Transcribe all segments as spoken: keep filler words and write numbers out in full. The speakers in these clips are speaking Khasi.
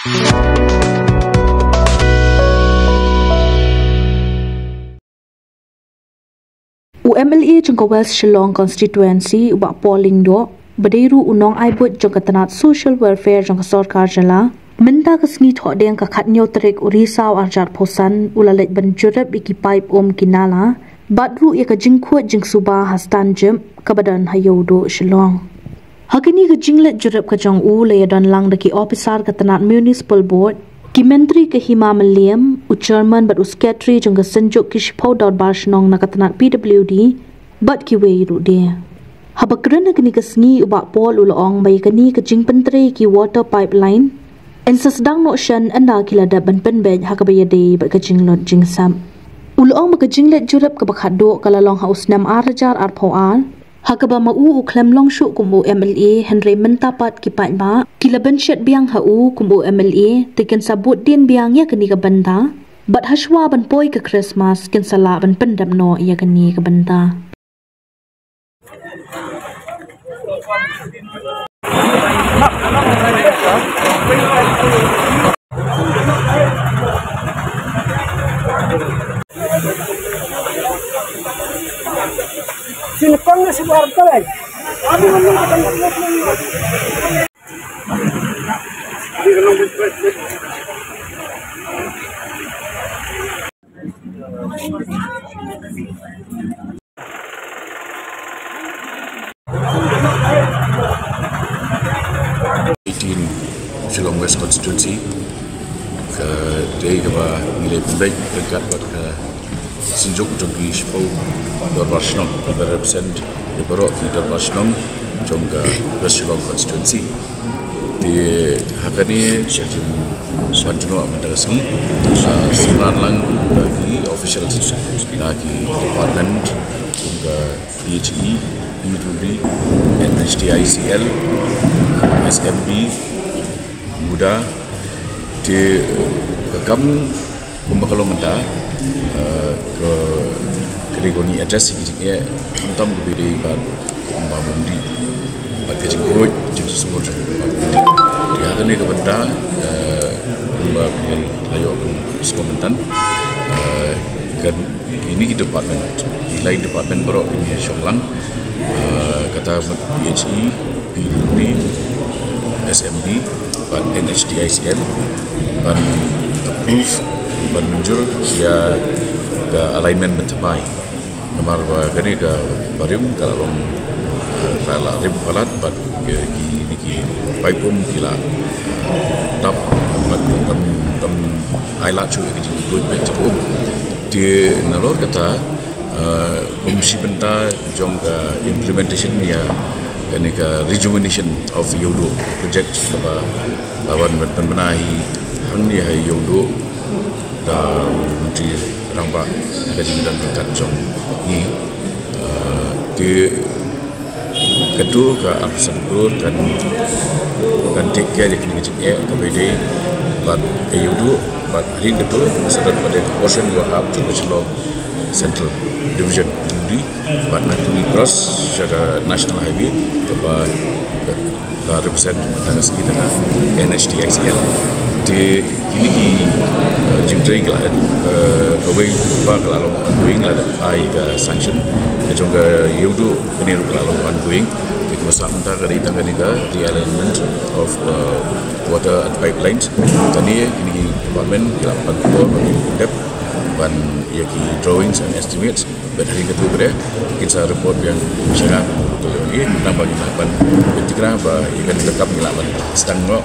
U M L A jong ka West Shillong Constituency, u Bah Paul Lyngdoh, ba dei ruh u nongai buit jong ka tnat Social Welfare jong ka sorkar jylla, mynta ka sngi Thohdieng ka khatñiew tarik u Risaw arhajar arphew san, u la leit ban jurip ïa ki paip um, ki nala, bad ruh ïa ka jingkhuid jingsuba ha Stand Jip kaba don ha Ïewduh Shillong. Ha kane ka jingleit jurip ka jong u la ïadon lang da ki ophisar ka tnat Municipal Board, ki myntri ka Hima Mylliem, u chairman bad u secretary jong ka Synjuk ki Shiphew Dorbar Shnong na ka tnat P W D, bad kiwei ruh de. Haba kren ha kane ka sngi, u Bah Paul u la ong ba ïa kane ka jingpyntrei ki water pipeline yn sa sdang noh shen ynda ki la dep ban pynbeit ha kaba ïadei bad ka jinglut jingsep. U la ong ba ka jingleit jurip kaba khatduh ka la long ha u snem arhajar arphew ar, ha kaba ma u u khlem long shuh kum u M L A, hynrei mynta pat ki paidbah ki la bynshet biang ha u kum u M L A, te kin sa bud dien biang ïa kane ka bynta, bad hashwa ban poi ka Christmas kin sa lah ban pyndep noh ïa kane ka bynta. Eighteen, Shillong West Constituency. Ka dei kaba ngi la pynbeit ryngkat bad ka Synjuk jong ki Shiphew Dorbar Shnong, kaba represent ïa baroh ki Dorbar Shnong jong ka West Shillong Constituency. Te ha kane ka jingwan jngoh mynta ka sngi, ah, sdang lang da ki officials na ki department kum ka P H E, P W D, N H D I C L, S M B, MUDA, te ka kam kumba ka long mynta, eh, ka, ka dei ka ngi address ïa ki jingeh khamtam kaba ïadei bad kumba mynta bad ka jingkhuid jingsngur jong kumba mynta. Te ha kane ka bynta, eh, kumba ka la ïoh ban sngewbha mynta, eh, ka Kine ki department, ki lai department baroh ki ngi shong lang, eh, kata mut P H E, P W D, S M B, bad N H D I C L, ban approve, ban mynjur ïa ka alignment ban thymmai. Namar ba kane ka barim ka la long, eh, ka la rim palat bad ki, ki, ki paip um ki la, eh, dap, bad tam, tam ai lad shuh ïa ki jingkhuid beit jong um. Te nalor kata, eh, kum shi bynta jong ka implementation ïa kane ka rejuvenation of Ïewduh project kaba la wan ban pynbna hi hangne ha Ïewduh da u Myntri Rangbah ha ka jingdon ryngkat jong ngi. Eh, te Kato ka arphew san klur kan, kan take care ïa kine ki jingeh kaba ïadei bad ka Ïewduh, bad hadien kato sa don pat ka portion ba hap jong ka Shillong Central Division, P W D, bad na kane cross sha ka National Highway kaba ka represent tang ka sngi tang ka N H D I C L. Te kine ki, eh, jingtrei ki la, eh, kawei ba ka la long ongoing, la dep ai ka sanction. Ka jong ka Ïewduh kane ruh ka la long ongoing. Te kumba sah mynta ka dei tang kane ka realignment of, eh, water and pipelines. Kane kine ki department ki la pan por ban dep ban ïa ki drawings and estimates. Bad hadien kato pat kin sa report biang sha nga, to ïa ngi nang ba ngin lah ban pyntikna ba ïa kane ka kam ngin lah ban sdang noh,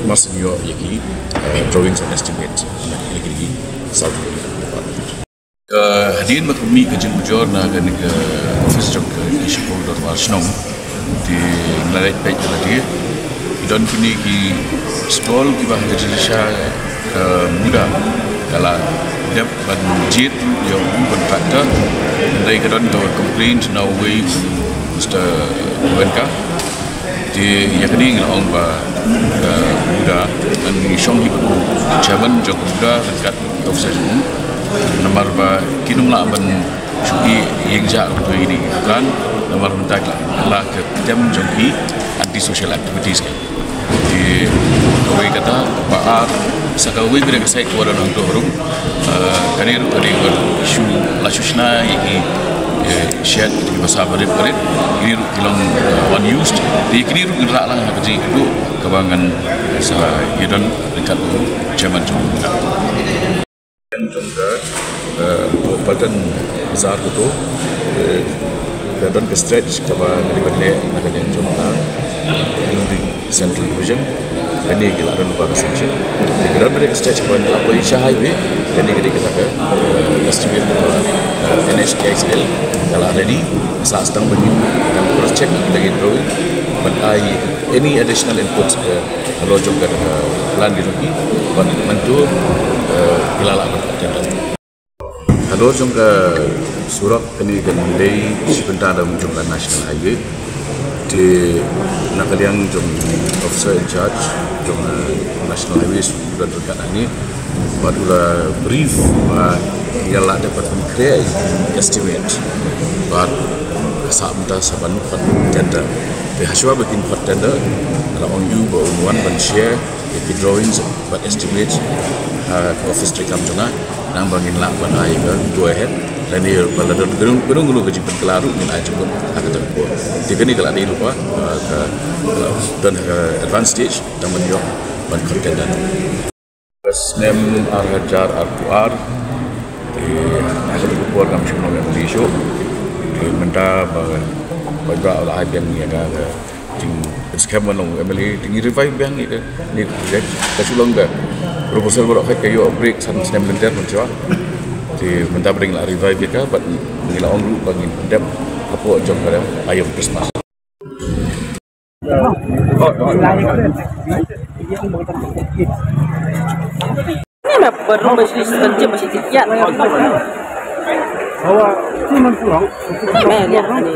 mar shu ïoh ïa ki, eh, drawings and estimates na kine ki, ki South Korea. Eh, hadien ba ka mih ka jingujor na kane ka office jong ka Shiphew Dorbar Shnong, te ngi la leit peit ïa lade. Ki don kine ki stall kiba ha ka jingshisha ka MUDA ka la dep ban jied ïa u contractor. Hynrei ka don ka complaint na uwei u Mister Goenka. Te ïa kane ngi la ong ba ka MUDA, ngi shong hi bad u chairman jong ka MUDA ryngkat ki officer jong u. Namar ba kin ym lah ban shu ïeng jah ruh ïa kine ki dukan, namar mynta ki la, la ka term jong ki anti social activities ki. Te kawei kata, ba Ar sa kawei pat ka site kaba don hangto harum. Eh, kane ruh ka dei ka shu la shu shna ïa ki, eh, shet ki basa barit barit. Kine ruh ki long, eh, unused. Te kine ruh ki rah lang ha ka jingkyrduh kaba ngan sa ïa don ryngkat u chairman jong ka. Jong ka, eh, Patan Bazar kato, eh, ka don ka stretch kaba ka dei ban leh na ka liang jong ka, eh, Central Division. Kane ki la don lypa ka sanction. Ka don ka stretch kaba la poi sha highway. Kane ka dei kata ka, eh, estimate kaba, eh, N H A I D C L ka la ready. Sa sdang ban, ban cross check kita ki drawing. Ban ai any additional inputs ka halor jong ka, eh, plan ki jong ki. Ban mynta, eh, ki la lah ban tender. Halor jong ka surok kane kan dei shi bynta da jong ka National Highway. Te na ka liang jong officer in charge jong, eh, National Highways u la don ryngkat hangne. Bad u la brief ba ngi la dep ban khreh estimate. Bad ka sah mynta sa ban khot tender. Te hashwa ba kin khot tender, nga la ong ïa u ba un wan ban share ïa ki drawings bad estimates ha ka office treikam jong nga, nang ba ngin lah ban ai ka go ahead. Lane ba la don kano kano ka jingpynkylla ruh ngin ai jingmut ha kata ka por. Te kane ka la dei lypa, ah, ka, ka la don ha ka advance stage, tang ban ïoh ban khot tender. Ka snem ar hajar arphew ar, te ha kata ka por ngam shym long M L A shuh. Te mynta ba, ba la ai biang ïa ka, ka jingpynskhem ban long M L A, te ngi revive biang ïa kane ka project. Ka shu long ka proposal baroh khoit ka ïoh break san snem lynter mynshuwa. Te mynta ba dang la revive ïa ka, bad ngi la ong ruh ba ngin pyndep hapoh jong ka aïom Christmas. Ni na baru masih kerja masih tiap. Bawa, ini pulang. Ni, ni, ni.